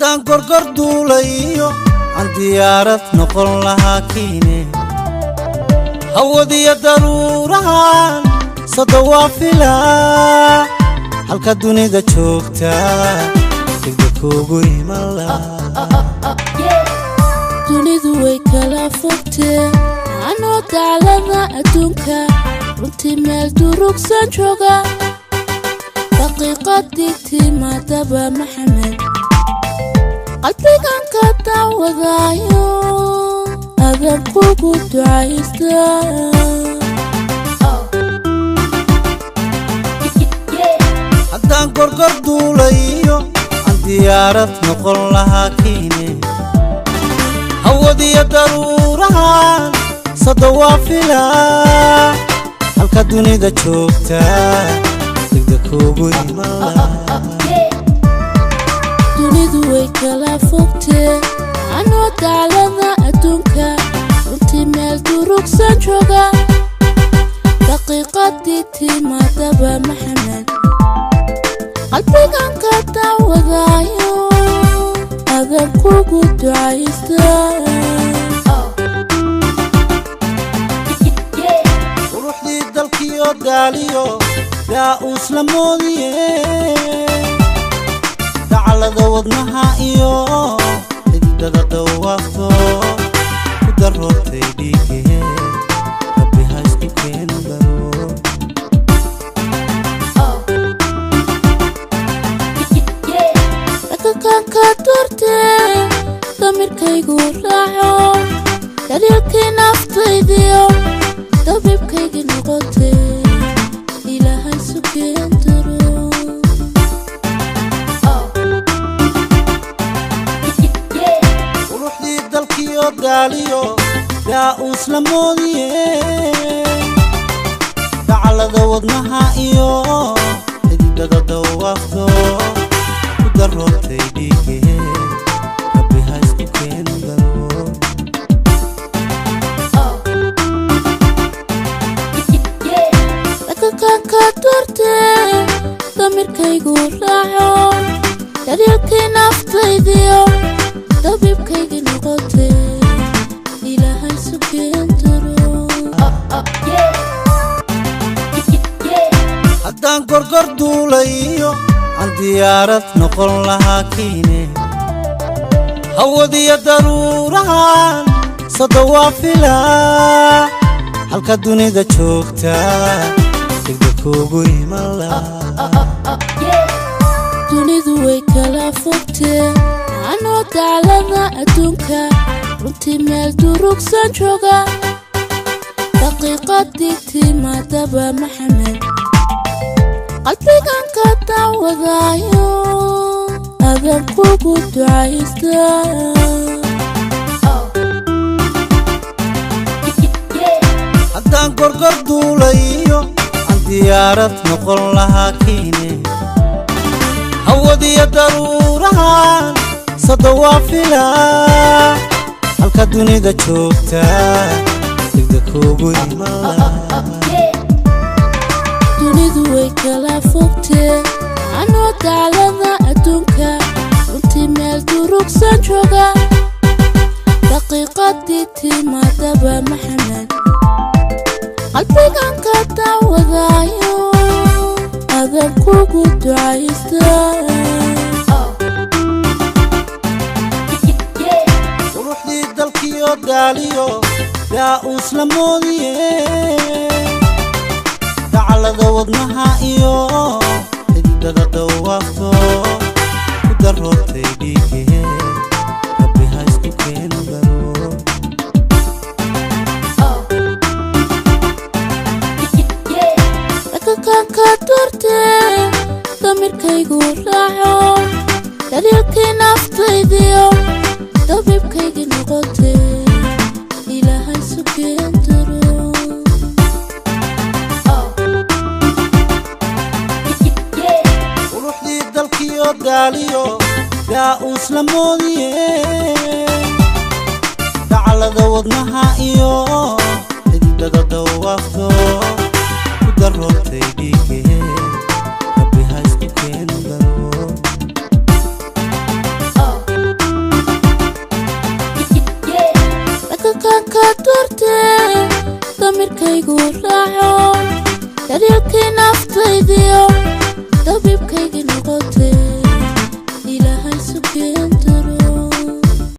Haddaan gorgor duulayo, aan diyaarad noqon lahaa kiine, hawadiyo daruurahan sodo waa filaa. Halka dunida joogta degdeg kuugu iman lahaa. Dunidu way kala fogtee, anoo daclada adduunka runtii meel durugsan jooga, daqiiqadii timaadaba, Maxamed, qalbigan ka daawadaayo, adan kugu ducaysta. Haddaan gorgor duulayo, aan diyaarad noqon lahaa kiine, hawadiyo daruurahan sodo waa filaa. Halka dunida joogta degdeg kuugu iman lahaa. Dunidu way kala fogtee, anoo daclada adduunka runtii meel durugsan jooga, daqiiqadii timaadaba, Maxamed, qalbigan ka daawadaayo, adan kugu ducaysta. Quruxdii dalkiyo daaliyo daa'uus la moodiye, dacalada wadnaha iyo xididada dawaafto ku daroortay dhiige, Rabbi ha isku keeno daro. Dhaqankan ka doortee, damirkaygu raaco, daryeelkii naftaydiyo dabiibkaygii noqotee, Ilaahay sukeen daro. Quruxdii dalkiyo daaliyo daa'uus la moodiye, dacalada wadnaha iyo xididada dawaafto ku daroortay dhiige, Rabbi ha isku keeno daro. Dhaqankan ka doortee, damirkaygu raaco, daryeelkii naftaydiyo dabiibkaygii noqotee, Ilaahay sukeen daro. Haddaan gorgor duulayo, aan diyaarad noqon lahaa kiine, hawadiyo daruurahan sodo waa filaa. Halka dunida joogta degdeg kuugu iman lahaa. Dunidu way kala fogtee, anoo daclada adduunka runtii meel durugsan jooga, daqiiqadii timaadaba, Maxamed, qalbigan ka daawadaayo, adan kugu ducaysta. Haddaan gorgor duulayo, aan diyaarad noqon lahaa kiine, hawadiyo daruurahan sodo waa filaa. Halka dunida joogta degdeg kuugu iman lahaa. Dunidu way kala fogtee, anoo daclada adduunka runtii meel durugsan jooga, daqiiqadii timaadaba, Maxamed, qalbigan ka daawadaayo, adan kugu ducaysta. Quruxdii dalkiyo daaliyo daa'uus la moodiye, dacalada wadnaha iyo xididada dawaafto ku daroortay dhiige, Rabbi ha isku keeno daro. Dhaqankan ka doortee, damirkaygu raaco, daryeelkii naftaydiyo dabiibkaygii noqotee, Ilaahay sukeen daro. Quruxdii dalkiyo daaliyo daa'uus la moodiye, dacalada wadnaha iyo xididada dawaafto ku daroortay dhiige, Rabbi ha isku keeno daro. Igu raaco, daryeelkii naftaydiyo.